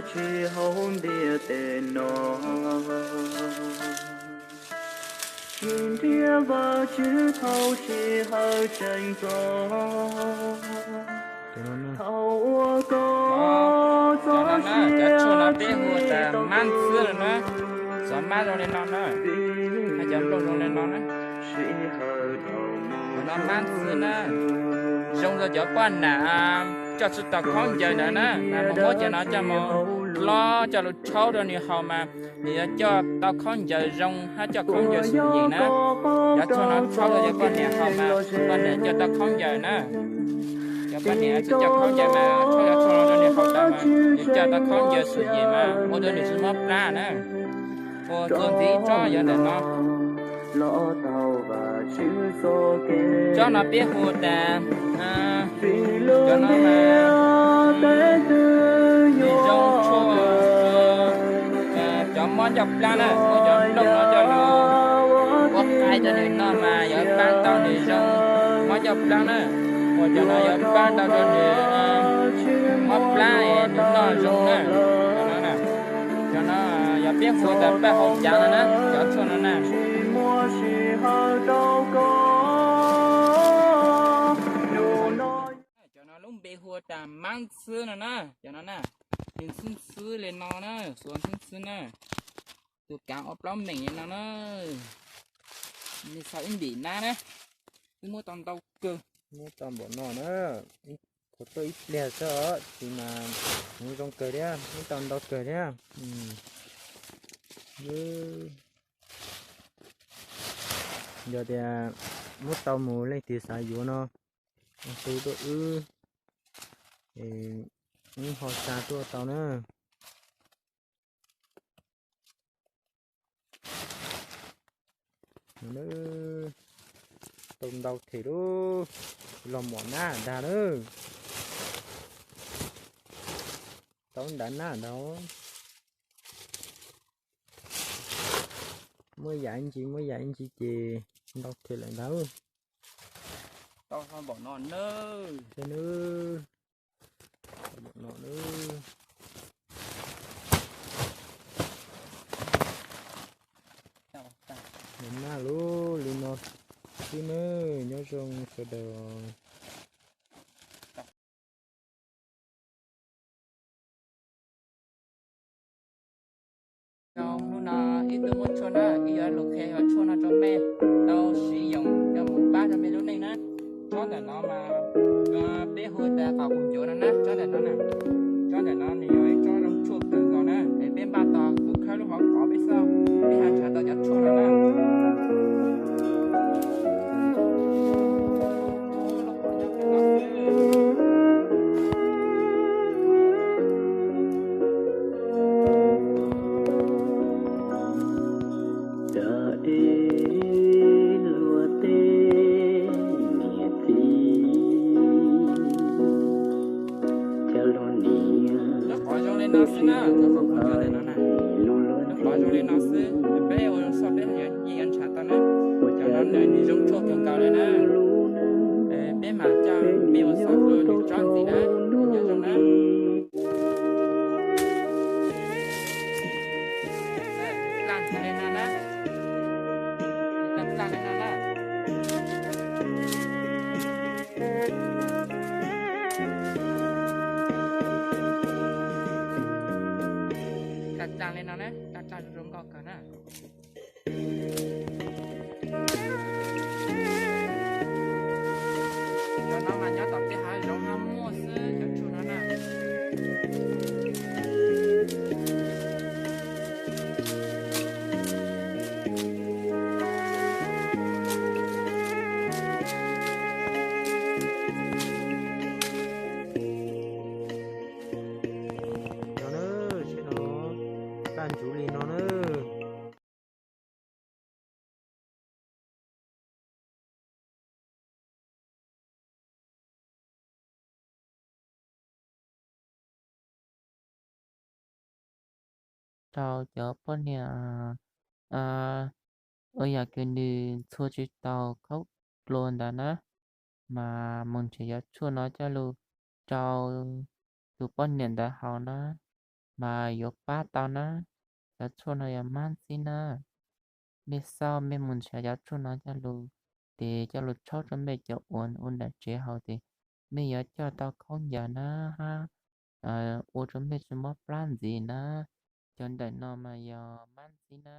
tsis haum ntiag tes no, tsis ntiag Vajtswv thaum sij hawm tseem txog. Thaum uas koj txoj sia tsis tau kev, mab ntxwb no na, xov mab zoo li no na, hais cov nplooj zoo li no na. Cov no mab ntxwb na, zoo rau cov poj niam coj tsis tau khaub ncaws ntawd na, mas mus muab cov no coj mus dlob coj los tshaub rau nws haus mas nws yuav coj tau khaub ncaws zoo hab coj khaub ncaws xum yim na. Cov tshuaj no tshaub rau cov poj niam haus mas poj niam coj tau khaub ncaws na. Cov poj niam tsis coj khaub ncaws mas tshaub cov tshuaj no rau nws haus tau mas nws coj tau khaub ncaws xum yim mas ua rau nws tsis mob plab na. Ua txuas ntxiv tsob yog ntawm no. Tsob no peb hu tas, cov no mas nws zoo tshuaj rau cov mob ncauj plab na, muab cov nplooj no coj los ua qai rau nws no mas yuav pab tau nws zoo mob ncauj plab na. Ua cov no yuav pab tau rau nws mob plab es nws noj zoo na. Cov no yog peb hu tas paj hau cav no na, cov tshuaj no na. Cov no lub npe hu tas mab ntxwb no na, cov no na, nws ntxwb ntxwb li no na, xuas ntxwb ntxwb na. Tus kaav ua plaub meem li no na. Nws xav ib ntim nab na, wb muab tau ntau kawg. Muab tau npaum no na, qhuav tuaj ib pliag xwb os, tab sis mas nws zoo kawg thiab, muab tau ntau kawg thiab. Yog tias muab tau mus leej twg xav yuav no, hu tuaj wb, wb ho xa tuaj tau na. Tau ntau them lauj, los mom nab ntag lauj. Tau nrad nab ntag. Muaj yam ib ntsis, muaj yam ib ntsis ces ntau them lawm ntag. Tau npaum no na. Tau npaum no na. Nab lub li no xwb nawb, nyob zoo sawv daws. Hnub no ib tug muaj tshuaj na, ib yuav lus qhia yuav tshuaj no rau mej tau siv yoos coj mus pab rau mej lub neej na. Tsob ntawm no mas peb hu tas qos qus ncuav no na, tsob ntawm no na. Tsob ntawm no nws yog ib tsob zoo tshuaj kawg nkaus na, es peb npaj tau kuv khawb lub hauv qos peb xwb, peb ho nrhav tau cov tshuaj no na. Cov qos zoo li no xwb na, cov qos zoo li no na. Cov qos zoo li no xwb, peb ua zoo xwb peb yuav nrhav tau na. Cov no nws zoo tshuaj kawg nkaus li na. Peb mam coj mej ua xov hlua nws tsob ntxiv na, nyob zoo na. Plaj li no na. Plaj li no na. Plaj li no na, plaj zoo nkauj kawg na. Cov no mas nyob tom tej hav zoov no muaj xwb cov tshuaj no na. Plaj ntsuv li no na. Rau cov poj niam ua yam kws nws txhua tsis tau khaub dlua ntawd na, mas mus nrhiav cov tshuaj no coj lug rau tus poj niam ntawd haus na. mas yuav pab tau na. Cov tshuaj no yog mab ntxhib na. Mej xauj mej mus nrhiav cov tshuaj no coj lug, tes coj lug tshaub rua mej cov uas ua nram tsev haus tes mej yuav coj tau khaub ncaws na hab ua rua mej tsi mob plab ntxiv na. Cov ntawm no mas yog mab ntxhib na.